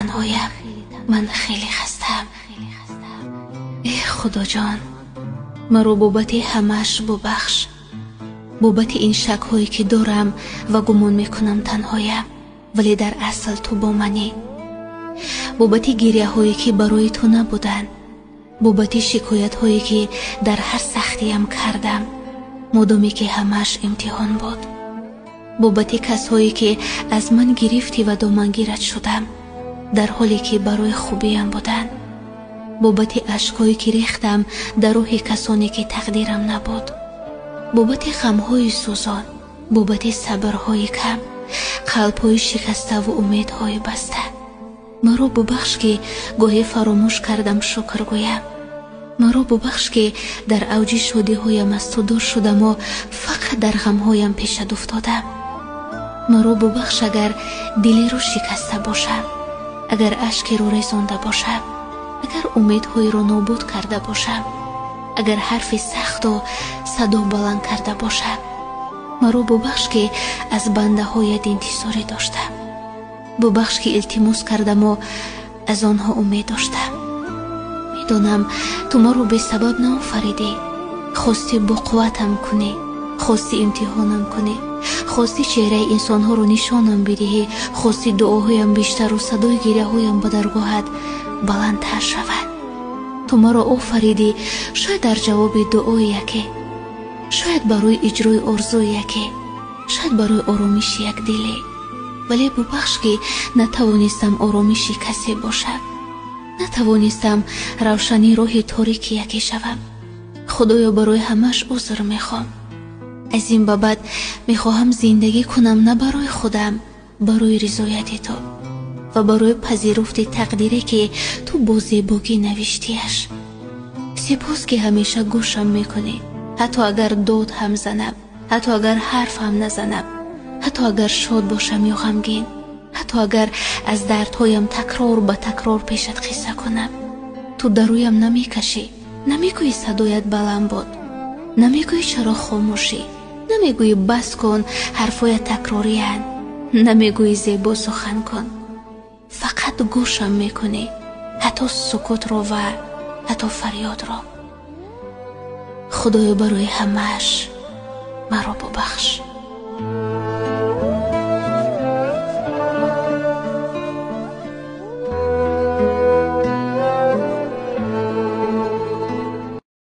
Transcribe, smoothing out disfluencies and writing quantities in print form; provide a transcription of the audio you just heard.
Танҳоям, ман хеле хастаам. Эҳ, Худоҷон, маро бобати ҳамааш бубахш, бобати ин шакҳое, ки дорам ва гумон мекунам танҳоям, вале дар асл ту бо манӣ, бобати гиряҳое, ки барои ту набуданд, бобати шикоятҳое, ки дар ҳар сахтиям кардам, модоме ки ҳамааш имтиҳон буд, бобати касҳое, ки аз ман гирифтӣ ва домангират шудам, дар ҳоле ки барои хубиям буданд, бобати ашкҳое, ки рехтам дар роҳи касоне, ки тақдирам набуд, бобати ғамҳои сӯзон, бобати сабрҳои кам, қалбҳои шикаставу умедҳои баста. Маро бубахш, ки гоҳе фаромӯш кардам шукр гӯям. Маро бубахш, ки дар авҷи шодиҳоям аз ту дур шудаму фақат дар ғамҳоям пешат уфтодам. Маро бубахш, агар дилеро шикаста бошам, агар ашкеро резонда бошам, агар умедҳоеро нобуд карда бошам, агар ҳарфи сахту садо баланд карда бошам. Маро бубахш, ки аз бандаҳоят интизорӣ доштам. Бубахш, ки илтимос кардаму аз онҳо умед доштам. Медонам, ту маро бесабаб наофаридӣ. Хостӣ боқувватам кунӣ, хостӣ имтиҳонам кунӣ, хостӣ чеҳраи инсонҳоро нишонам бидиҳӣ, хостӣ дуоҳоям бештару садои гиряҳоям ба даргоҳат баландтар шавад. Ту маро офаридӣ шояд дар ҷавоби дуои яке, шояд барои иҷрои орзуи яке, шояд барои оромиши як диле. Вале бубахш, ки натавонистам оромиши касе бошам, натавонистам равшании роҳи торики яке шавам. Худоё, барои ҳамааш узр мехоҳам. Аз ин ба баъд мехоҳам зиндагӣ кунам на барои худам, барои ризояти ту ва барои пазируфти тақдире, ки ту бо зебогӣ навиштиаш. Сипос, ки ҳамеша гӯшам мекунӣ, ҳатто агар дод ҳам занам, ҳатто агар ҳарф ҳам назанам, ҳатто агар шод бошам ё ғамгин, ҳатто агар аз дардҳоям такрор ба такрор пешат қисса кунам. Ту дар рӯям намекашӣ, намегӯӣ садоят баланд буд, намегӯӣ чаро хомӯшӣ, намегӯӣ бас кун, ҳарфҳоят такрориянд, намегӯӣ зебо сухан кун. Фақат гӯшам мекунӣ, ҳатто сукутро ва ҳатто фарёдро. Худоё, барои ҳамааш маро бубахш.